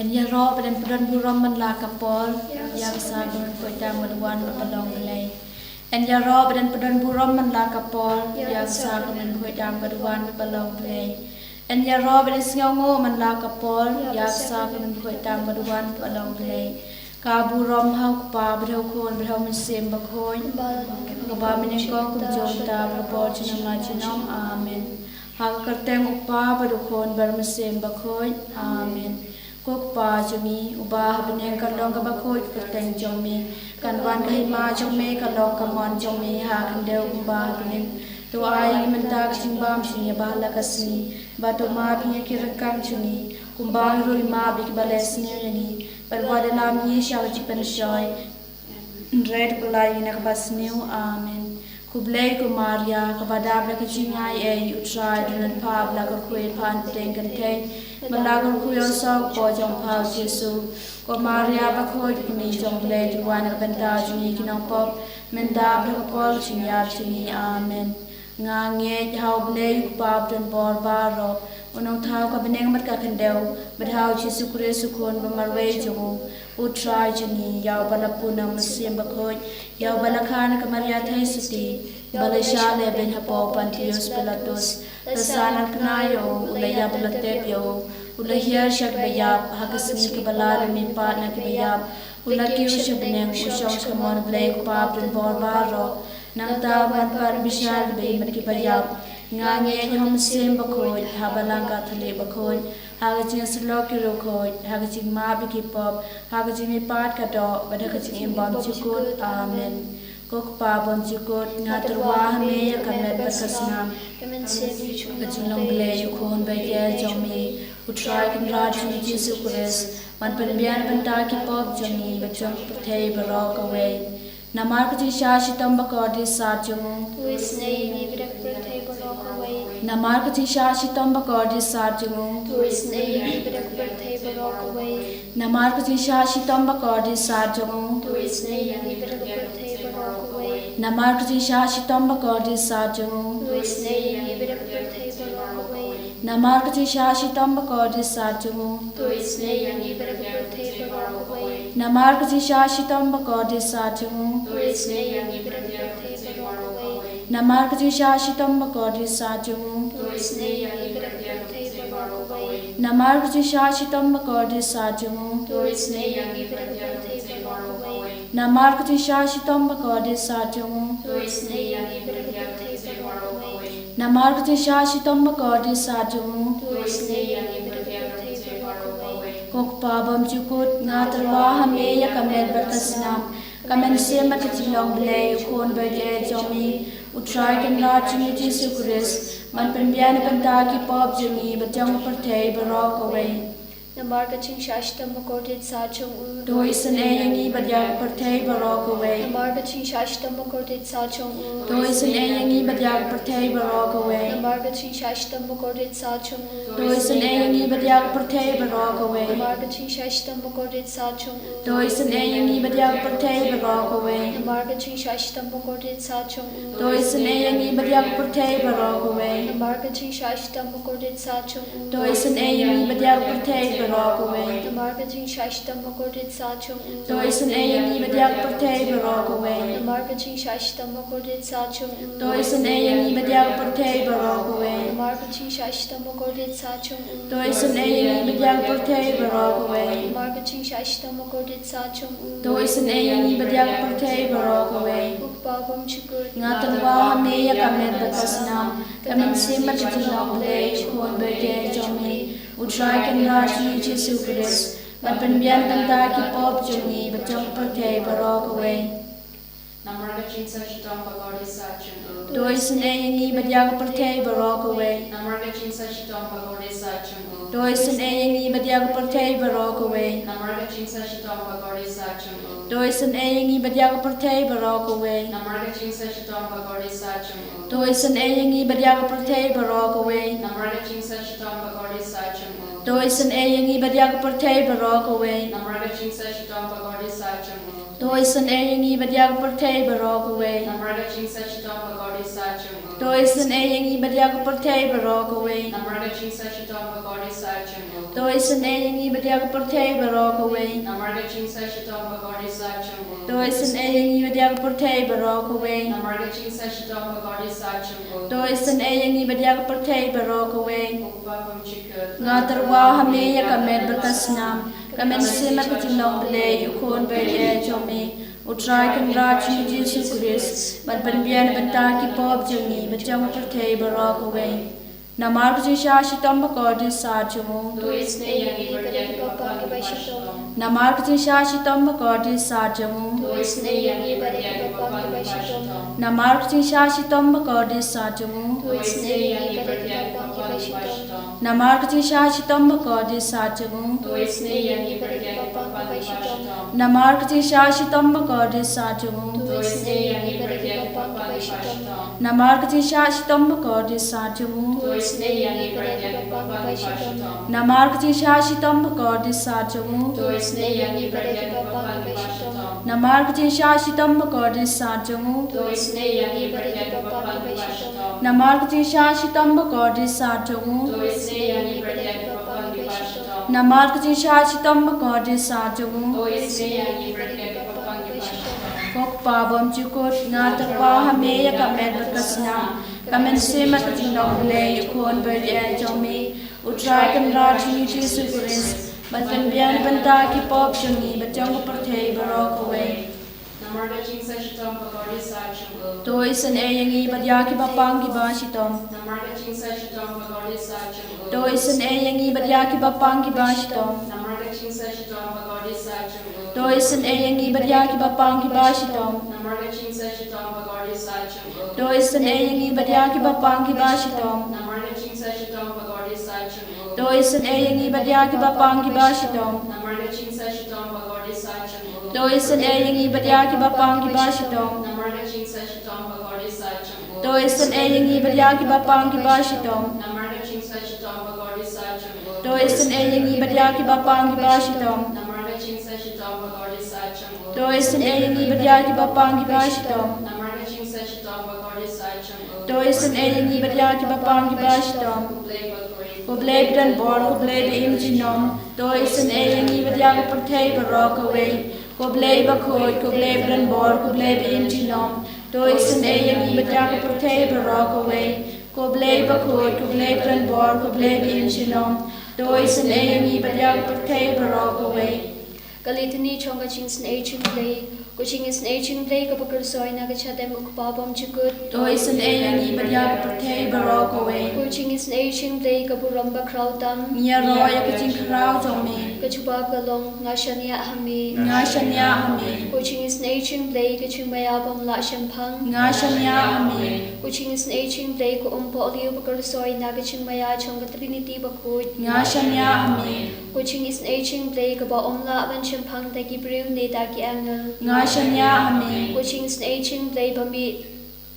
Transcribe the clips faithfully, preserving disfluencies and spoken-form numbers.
Ïaroh ba don pdon burom man la ka por, ïa ka sa ka nongbud tam ka duwan ba long Blei. Ïaroh ba don pdon burom man la ka por, ïa ka sa ka nongbud tam ka duwan ba long Blei. Ïaroh ba don sngewnguh man la ka por, ïa ka sa ka nongbud tam ka duwan ba long Blei. Ka burom ha u Kpa bad ha u Khun bad ha u Mynsiem Bakhuid. Kaba mynnyngkong kumjuh mynta bad ha ka por junom la junom. Amen. Ha ka kyrteng u Kpa bad u Khun bad u Mynsiem Bakhuid. Amen. Ko Kpa jong ngi uba ha bneng, kan long kaba khuid ka kyrteng jong me, kan wan ka hima jong me, kan long ka mon jong me ha khyndew kumba ha bneng. To ai ïa ngi mynta ka jingbam jong ngi ha kane ka sngi, bad to map ïa ngi ki ryngkang jong ngi kumba ngi ruh ngi map ïa kiba leh sniew ïa ngi, bad wat ïalam ïa ngi sha ka jingpynshoi, hynrei to pyllait ïa ngi na kaba sniew. Amen. Khublei ko Maria, kaba dap da ka jingaiei, u Trai u don bad pha, ba la kyrkhu ïa pha hapdeng ki kynthei, bad la kyrkhu ïa u saw u kpoh jong pha u Jisu. Ko Maria bakhuid, ka kmie jong u Blei, to duwai na ka bynta jong ngi ki nongpop, mynta bad ha ka por jingïap jong ngi. Amen. Nga ngeit ha u Blei u Kpa badonbor baroh, u nongthaw ka bneng bad ka khyndew, bad ha u Jisu Khrist u Khun ba marwei jong u, u Trai jong ngi, ïa uba la pun na u Mynsiem Bakhuid, ïa uba la kha na ka Maria Theisotti, ba la shah lehbeiñ hapoh u Pontius Pilatus, la sah na ka bnai, u la ïap, la tep, u la hiar sha kiba ïap, ha ka sngi kaba lai u la mihpat na kiba ïap, u la kiew sha bneng, u shong sha ka mon u Blei u Kpa badonbor baroh. Nangta un wan pat ban bishar ïa kiba ïap. Nga ngeit ha u Mynsiem Bakhuid, ha Balang Katholik bakhuid, ha ka jingïasyllok ki riewkhuid, ha ka jingmap ïa ki pop, ha ka jingmihpat ka doh, bad ha ka jingim bymjukut. Amen. Ko Kpa bymjukut, nga tyrwa ha me ïa ka met bad ka snam, ka jingïasyllok u Khun bad u jong me, u Trai Kynrad jong ngi Jisu Khrist, ban pynbiang na ka bynta ki pop jong ngi bad jong ka pyrthei baroh kawei. Namar ka jingshah shitom bakordit sat jong u. To isynei ïa ngi bad ïa ka pyrthei baroh kawei. Namar ka jingshah shitom bakordit sat jong u. To isynei ïa ngi bad ïa ka pyrthei baroh kawei. Namar ka jingshah shitom bakordit sat jong u. To isynei ïa ngi bad ïa ka pyrthei baroh kawei. Namar ka jingshah shitom bakordit sat jong u. To isynei ïa ngi bad ïa ka pyrthei baroh kawei. Namar ka jingshah shitom bakordit sat jong u. To isynei ïa ngi bad ïa ka pyrthei baroh kawei. Namar ka jingshah shitom bakordit sat jong u. To isynei ïa ngi bad ïa ka pyrthei baroh kawei. Namar ka jingshah shitom bakordit sat jong u. To isynei ïa ngi bad ïa ka pyrthei baroh kawei. Namar ka jingshah shitom bakordit sat jong u. To isynei ïa ngi bad ïa ka pyrthei baroh kawei. Namar ka jingshah shitom bakordit sat jong u. To isynei ïa ngi bad ïa ka pyrthei baroh kawei. Namar ka jingshah shitom bakordit sat jong u. To isynei ïa ngi bad ïa ka pyrthei baroh kawei. Ko Kpa bymjukut, nga tyrwa ha me ïa ka met bad ka snam, ka mynsiem bad ka jinglong Blei, u Khun bad u Kynrad jong me, u Trai Kynrad jong ngi Jisu Khrist, ban pynbiang na ka bynta ki pop jong ngi bad jong ka pyrthei baroh kawei. Namar ka jingshah shitom bakordit sat jong u. To isynei ïa ngi bad ïa ka pyrthei baroh kawei. Namar ka jingshah shitom bakordit sat jong u. To isynei ïa ngi bad ïa ka pyrthei baroh kawei. Namar ka jingshah shitom bakordit sat jong u. To isynei ïa ngi bad ïa ka pyrthei baroh kawei. Namar ka jingshah shitom bakordit sat jong u. To isynei ïa ngi bad ïa ka pyrthei baroh kawei. Namar ka jingshah shitom bakordit sat jong u. To isynei ïa ngi bad ïa ka pyrthei baroh kawei. Namar ka jingshah shitom bakordit sat jong u. To isynei ïa ngi bad ïa ka pyrthei baroh kawei. Namar ka jingshah shitom bakordit sat jong u. To isynei ïa ngi bad ïa ka pyrthei baroh kawei. Namar ka jingshah shitom bakordit sat jong u. To isynei ïa ngi bad ïa ka pyrthei baroh kawei. Namar ka jingshah shitom bakordit sat jong u. To isynei ïa ngi bad ïa ka pyrthei baroh kawei. Namar ka jingshah shitom bakordit sat jong u. To isynei ïa ngi bad ïa ka pyrthei baroh kawei. Ko Kpa bymjukut, nga tyrwa ha me ïa ka met bad ka snam, ka mynsiem bad ka jinglong Blei, u Khun bad u Kynrad jong me, u Trai Kynrad jong ngi Jisu Khrist, ban pynbiang na ka bynta ki pop jong ngi bad jong ka pyrthei baroh kawei. Namar ka jingshah shitom bakordit sat jong u. To isynei ïa ngi bad ïa ka pyrthei baroh kawei. Namar ka jingshah shitom bakordit sat jong u. To isynei ïa ngi bad ïa ka pyrthei baroh kawei. Namar ka jingshah shitom bakordit sat jong u. To isynei ïa ngi bad ïa ka pyrthei baroh kawei. Namar ka jingshah shitom bakordit sat jong u. To isynei ïa ngi bad ïa ka pyrthei baroh kawei. Namar ka jingshah shitom bakordit sat jong u. To isynei ïa ngi bad ïa ka pyrthei baroh kawei. Namar ka jingshah shitom bakordit sah jong u. To isynei ïa ngi bad ïa ka pyrthei baroh kawei. Namar ka jingshah shitom bakordit sah jong u. To isynei ïa ngi bad ïa ka pyrthei baroh kawei. Namar ka jingshah shitom bakordit sah jong u. To isynei ïa ngi bad ïa ka pyrthei baroh kawei. Namar ka jingshah shitom bakordit sah jong u. To isynei ïa ngi bad ïa ka pyrthei baroh kawei. Namar ka jingshah shitom bakordit sah jong u. To isynei ïa ngi bad ïa ka pyrthei baroh kawei. Ko Kpa bymjukut. Nga tyrwa ha me ïa ka met bad ka snam, ka mynsiem bad ka jinglong Blei, U Khun baïeit jong me, U Trai Kynrad jong ngi Jisu Khrist, ban pynbiang na bynta ki pop jong ngi bad jong ka pyrthei baroh kawei. Namar ka jingshah shitom bakordit sah jong u. To isynei ïa ngi bad ïa kiba pang kiba shitom. Namar ka jingshah shitom bakordit sah jong u. To isynei ïa ngi bad ïa kiba pang kiba shitom. Namar ka jingshah shitom bakordit sah jong u. To isynei ïa ngi bad ïa kiba pang kiba shitom. Namar ka jingshah shitom bakordit sah jong u. To isynei ïa ngi bad ïa kiba pang kiba shitom. Namar ka jingshah shitom bakordit sah jong u. To isynei ïa ngi bad ïa kiba pang kiba shitom. Namar ka jingshah shitom bakordit sah jong u. To isynei ïa ngi bad ïa kiba pang kiba shitom. Namar ka jingshah shitom bakordit sah jong u. To isynei ïa ngi bad ïa kiba pang kiba shitom. Namar ka jingshah shitom bakordit sah jong u. To isynei ïa ngi bad ïa kiba pang kiba shitom. Namar ka jingshah shitom bakordit sah jong u. To isynei ïa ngi bad ïa kiba pang kiba shitom. Namar ka jingshah shitom bakordit sah jong u. To isynei ïa ngi bad ïa kiba pang kiba shitom. Ko Kpa bymjukut, nga tyrwa ha me ïa ka met bad ka snam, ka mynsiem bad ka jinglong Blei, U Khun baïeit jong me, U Trai Kynrad jong ngi Jisu Khrist, ban pynbiang na bynta ki pop jong ngi bad jong ka pyrthei baroh kawei. Namar ka jingshah shitom bakordit sah jong u. To isynei ïa ngi bad ïa kiba pang kiba shitom. Namar ka jingshah shitom bakordit sah jong u. To isynei ïa ngi bad ïa kiba pang kiba shitom. Namar ka jingshah shitom bakordit sah jong u. To isynei ïa ngi bad ïa kiba pang kiba shitom. Namar ka jingshah shitom bakordit sah jong u. To isynei ïa ngi bad ïa kiba pang kiba shitom. Namar ka jingshah shitom bakordit sah jong u. To isynei ïa ngi bad ïa kiba pang kiba shitom. Namar ka jingshah shitom bakordit sah jong u. To isynei ïa ngi bad ïa kiba pang kiba shitom. Namar ka jingshah shitom bakordit sah jong u. To isynei ïa ngi bad ïa kiba pang kiba shitom. Namar ka jingshah shitom bakordit sah jong u. To isynei ïa ngi bad ïa kiba pang kiba shitom. Namar ka jingshah shitom bakordit sah jong u. To isynei ïa ngi bad ïa kiba pang kiba shitom. Namar ka jingshah shitom bakordit sah jong u. To isynei ïa ngi bad ïa kiba pang kiba shitom. Ko Blei bakhuid. Ko Blei badonbor, ko Blei ba im junom. To isynei ïa ngi bad ïa ka pyrthei baroh kawei. Ko Blei bakhuid, ko Blei badonbor, ko Blei ba im junom. To isynei ïa ngi bad ïa ka pyrthei baroh kawei. Ko Blei bakhuid, ko Blei badonbor, ko Blei ba im junom. To isynei ïa ngi bad ïa ka pyrthei baroh kawei. Ka Litany jong ka jingisynei jong U Blei. Ko jingisynei jong U Blei kaba kyrsoi na ka jingim U Kpa bymjukut. To isynei ïa ngi bad ïa ka pyrthei baroh kawei. Ko jingisynei jong U Blei ka burom bakhraw tam. Ngi ïaroh ïa ka jingkhraw jong me. Ka jubab ka long, nga shaniah ha me. Nga shaniah ha me. Ko jingisynei jong U Blei ka jingmaïa bym lah shemphang. Nga shaniah ha me. Ko jingisynei jong U Blei ka umpohliew ba kyrsoi na ka jingmaïa jong ka Trinity bakhuid. Nga shaniah ha me. Ko jingisynei jong U Blei kaba ym lah ban shemphang da ki briew ne da ki angel. Nga shaniah ha me. Ko jingisynei jong U Blei ba mih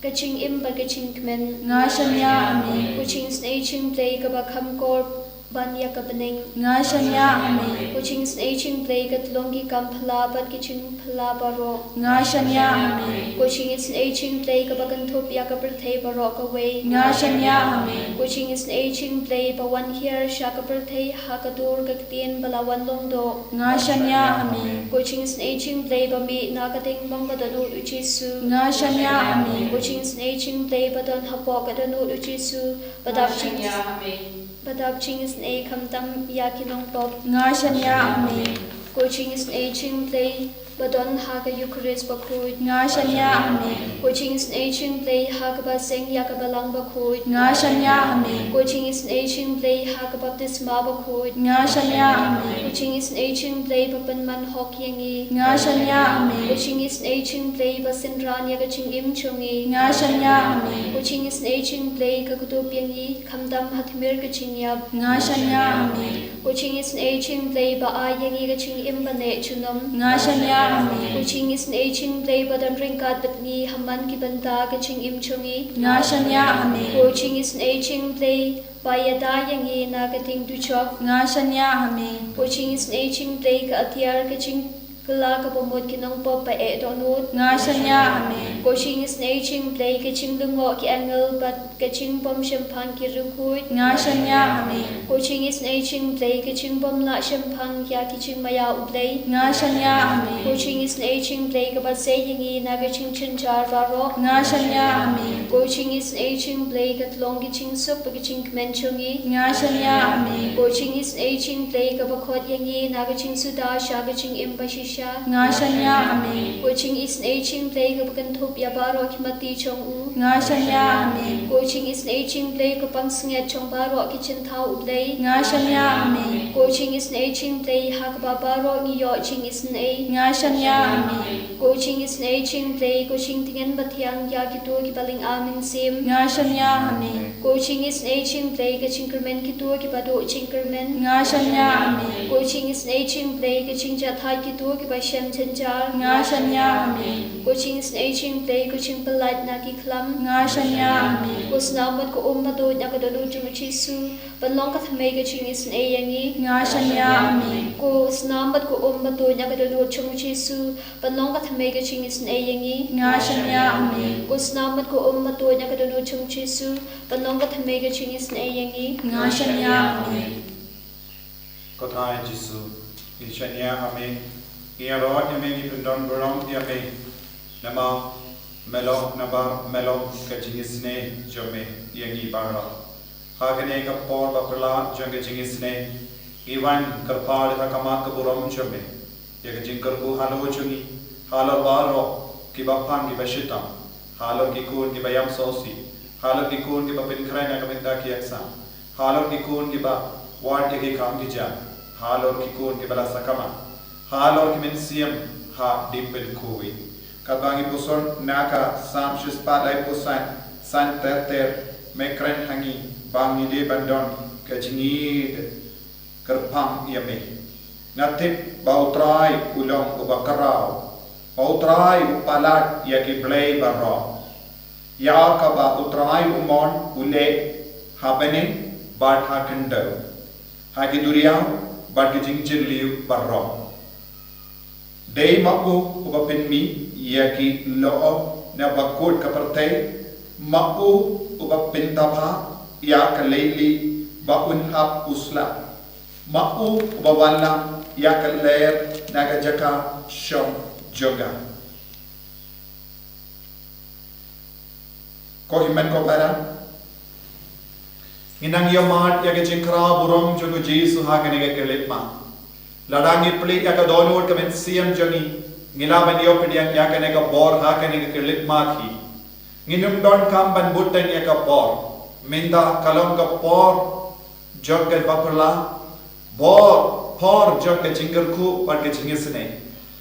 ka jingim bad ka jingkmen. Nga shaniah ha me. Ko jingisynei jong U Blei kaba kham kor ban ïa ka bneng. Nga shaniah ha me. Ko jingisynei jong U Blei ka tyllong ki kam phylla bad ki jingphylla baroh. Nga shaniah ha me. Ko jingisynei jong U Blei kaba kynthup ïa ka pyrthei baroh kawei. Nga shaniah ha me. Ko jingisynei jong U Blei ba wan hiar sha ka pyrthei ha ka dur ka ktien ba la wan long doh. Nga shaniah ha me. Ko jingisynei jong U Blei ba mih na ka ding long ba dohnud U Jisu. Nga shaniah ha me. Ko jingisynei jong U Blei ba don hapoh ka dohnud U Jisu, ba dap jing, ba dap jingisynei khamtam ïa ki nongpop. Nga shaniah ha me. Ko jingisynei jong U Blei ba don ha ka Eukharist bakhuid. Nga shaniah ha me. Ko jingisynei jong U Blei ha kaba seng ïa ka balang bakhuid. Nga shaniah ha me. Ko jingisynei jong U Blei ha ka baptisma bakhuid. Nga shaniah ha me. Ko jingisynei jong U Blei ba pynman hok ïa ngi. Nga shaniah ha me. Ko jingisynei jong U Blei ba synran ïa ka jingim jong ngi. Nga shaniah ha me. Ko jingisynei jong U Blei ka kdup ïa ngi khamtam ha tmier ka jingïap. Nga shaniah ha me. Ko jingisynei jong U Blei ba ai ïa ngi ka jingim ba neh junom. Nga shaniah ha me. Ko jingisynei jong U Blei ba don ryngkat bad ngi ha man ki bynta ka jingim jong ngi. Nga shaniah ha me. Ko jingisynei jong U Blei Ba ïada ïa ngi na ka ting dujok. Nga shaniah ha me. Ko jingisynei jong U Blei ka atiar ka jingkylla kaba mut ki nongpop ba eh dohnud. Nga shaniah ha me. Ko jingisynei jong U Blei ka jinglyngngoh ki angel bad ka jingbym shemphang ki riewkhuid. Nga shaniah ha me. Ko jingisynei jong U Blei ka jingbym lah shemphang ïa ki jingmaïa U Blei. Nga shaniah ha me. Ko jingisynei jong U Blei kaba sei ïa ngi na ka jingjynjar baroh. Nga shaniah ha me. Ko jingisynei jong U Blei ka tyllong ki jingsuk bad ki jingkmen jong ngi. Nga shaniah ha me. Ko jingisynei jong U Blei kaba khot ïa ngi na ka jingsuda sha ka jingim bashisha. Nga shaniah ha me. Ko jingisynei jong U Blei kaba kynthup ïa baroh ki mati jong u. Nga shaniah ha me. Ko jingisynei jong U Blei ka pansngiat jong baroh ki jingthaw U Blei. Nga shaniah ha me. Ko jingisynei jong U Blei ha kaba baroh ngi ïoh jingisynei. Nga shaniah ha me. Ko jingisynei jong U Blei ko jingtngen bathiang ïa kito kiba lyngba mynsiem. Nga shaniah ha me. Ko jingisynei jong U Blei ka jingkyrmen kito kiba duh jingkyrmen. Nga shaniah ha me. Ko jingisynei jong U Blei ka jingjahthait kito kiba shem jynjar. Nga shaniah ha me. Ko jingisynei jong U Blei ko jingpyllait na ki khlam. Nga shaniah ha me. Ko snam bad ko um ba duh na ka dohnud jong U Jisu ban long ka thymmei ka jingisynei ïa ngi. Nga shaniah ha me. Ko snam bad ko um ba duh na ka dohnud jong U Jisu ban long ka thymmei ka jingisynei ïa ngi. Nga shaniah ha me. Ko snam bad ko um ba duh na ka dohnud jong U Jisu ban long ka thymmei ka jingisynei ïa ngi. Nga shaniah ha me. Ko Trai Jisu, ngi shaniah ha me, ngi ïaroh ïa me, ngi pyndonburom ïa me. Namar me long, namar me long ka jingisynei jong me ïa ngi baroh. Ha kane ka por ba phylla jong ka jingisynei, ngi wan kyrpad ha ka mat ka burom jong me ïa ka jingkyrkhu halor jong ngi, halor baroh kiba pang kiba shitom, halor ki khun kiba ïam sngewsih, halor ki khun kiba pynkhreh na ka bynta ki exam, halor ki khun kiba wad ïa ki kam ki jam, halor ki khun kiba la sakma, halor ki mynsiem ha dipynkhuid. Katba ngi puson na ka Salm shispah laiphew san, san ter ter, me kren ha ngi ba ngi dei ban don ka jingïeit kyrpang ïa me. Nga tip ba U Trai u long uba khraw, ba U Trai u palat ïa ki blei baroh. Ïa kaba U Trai u mon u leh ha bneng bad ha khyndew, ha ki duriaw bad ki jingjylliew baroh. Dei ma u uba pynmih ïa ki lyoh na bakut ka pyrthei, ma u uba pyntabha ïa ka leilieh ba un hap u slap, ma u uba wallam ïa ka lyer na ka jaka shong jong nga. Ko hynmen ko para, ngi nang ïohmad ïa ka jingkhraw burom jong U Jisu ha kane ka khyllipmat. Lada ngi plie ïa ka dohnud ka mynsiem jong ngi, ngi lah ban ïoh pdiang ïa kane ka bor ha kane ka khyllipmat hi. Ngin ym donkam ban bud tang ïa ka por. Mynta ka long ka por jong ka baphylla, bor, por jong ka jingkyrkhu bad ka jingisynei.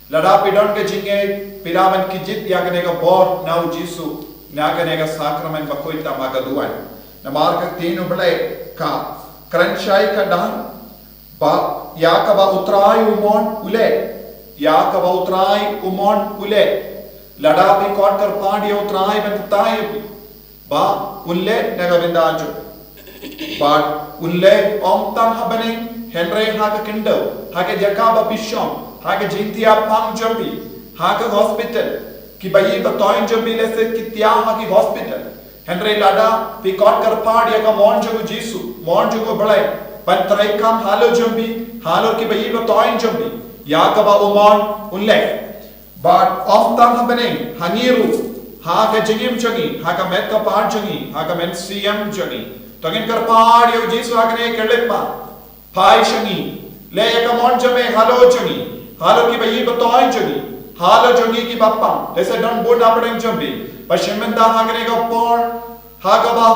Lada phi don ka jingngeit, phi lah ban kjit ïa kane ka bor na U Jisu, na kane ka sakramen bakhuid tam ha ka duwan. Namar ka ktien U Blei ka kren shai ka dang ba ïa kaba U Trai u mon u leh, ïa kaba U Trai u mon u leh. Lada phi khot kyrpad ïa U Trai ban kyntait ïa phi, ba un leh na ka bynta jong phi. Bad un leh ym tang ha bneng, hynrei ha ka khyndew, ha ka jaka ba phi shong, ha ka jingthiah pang jong phi, ha ka hospital, ki baïi ba thoiñ jong phi lehse ki thiah ha ki hospital. Hynrei lada phi khot kyrpad ïa ka mon jong U Jisu, mon jong U Blei, ban treikam halor jong phi, halor ki baïi ba thoiñ jong phi, ïa kaba u mon un leh. Bad ym tang ha bneng, ha ngi ruh, ha ka jingim jong ngi, ha ka met ka phad jong ngi, ha ka mynsiem jong ngi. To ngin kyrpad ïa U Jisu ha kane ka khyllipmat. Phai sha ngi, leh ïa ka mon jong me halor jong ngi, halor ki baïi ba thoiñ jong ngi, halor jong ngi kiba pang, lehse don bun hapdeng jong phi, ba shim bynta ha kane ka por, ha kaba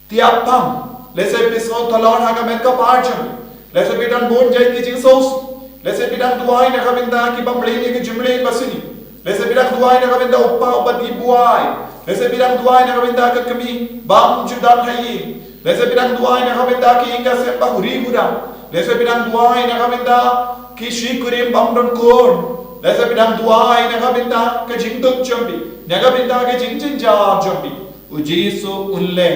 thiah pang, lehse phi sngewthuh lor ha ka met ka phad jong phi, lehse phi don bun jait ki jingsngewsih, lehse phi dang duwai na ka bynta ki bym leit ïa ki jingmlien ba sniew, lehse phi dang duwai na ka bynta u kpa uba dih buaid, lehse phi dang duwai na ka bynta ka kmie bym ju don ha ïing, lehse phi dang duwai na ka bynta ki ïing ki sem ba huri hura, lehse phi dang duwai na ka bynta ki shi kurim bym don khun, lehse phi dang duwai na ka bynta ka jingduk jong phi, na ka bynta ka jingjynjar jong phi. U Jisu un leh,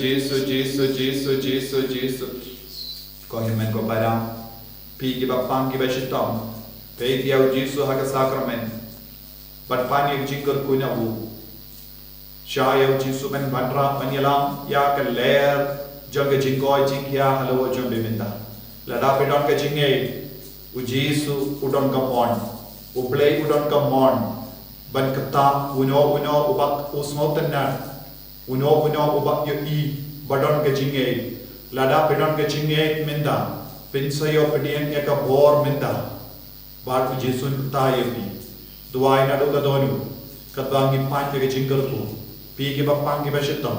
Jisu, Jisu, Jisu, Jisu, Jisu, Jisu. Ko hynmen ko para, phi kiba pang kiba shitom, peit ïa u Jisu ha ka sakramen bad pan ïa ka jingkyrkhu na u. Shah ïa u Jisu ban wanrah ban ïalam ïa ka lyer jong ka jingkoit jingkhiah halor jong phi mynta. Lada phi don ka jingngeit, u Jisu u don ka mon, u Blei u don ka mon ban ktah uno uno uba u sngewtynnad, uno uno uba ïohi ba don ka jingngeit. Lada phi don ka jingngeit mynta, phin sa ïoh pdiang ïa ka bor mynta. Bad u Jisu un ktah ïa phi. Duwai naduh ka dohnud, katba ngi pan ïa ka jingkyrkhu. Phi kiba pang kiba shitom,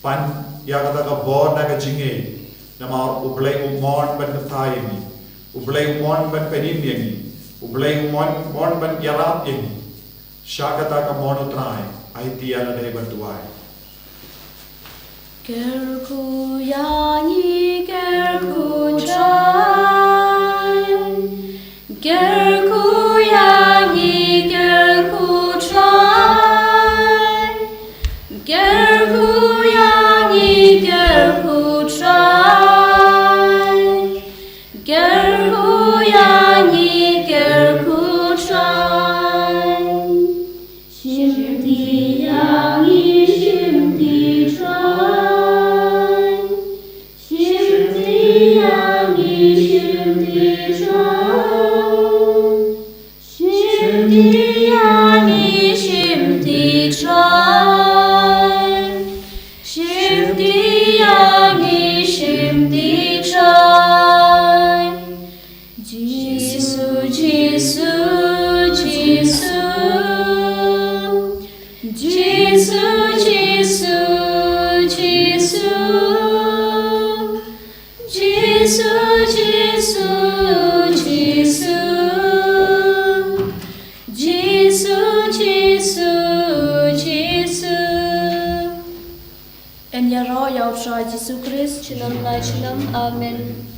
pan ïa kata ka bor da ka jingngeit. Namar u Blei u mon ban ktah ïa ngi. U Blei u mon ban pynim ïa ngi. U Blei u mon, mon ban ïarap ïa ngi. Shah kata ka mon u Trai, aiti ïa lade ban duwai. Kyrkhu ïa ngi, kyrkhu Trai. Kyrkhu ïa ngi, kyrkhu Trai. Kyrkhu ïa ngi, kyrkhu Trai. Kyrkhu ïa ngi, kyrkhu Trai. Shim ti ïa ngi, shim ti Trai. Shim Jisu, Jisu, Jisu, Jisu, Jisu. Yn ïaroh ïa U Trai Jisu Khrist. Junom la junom. Amen.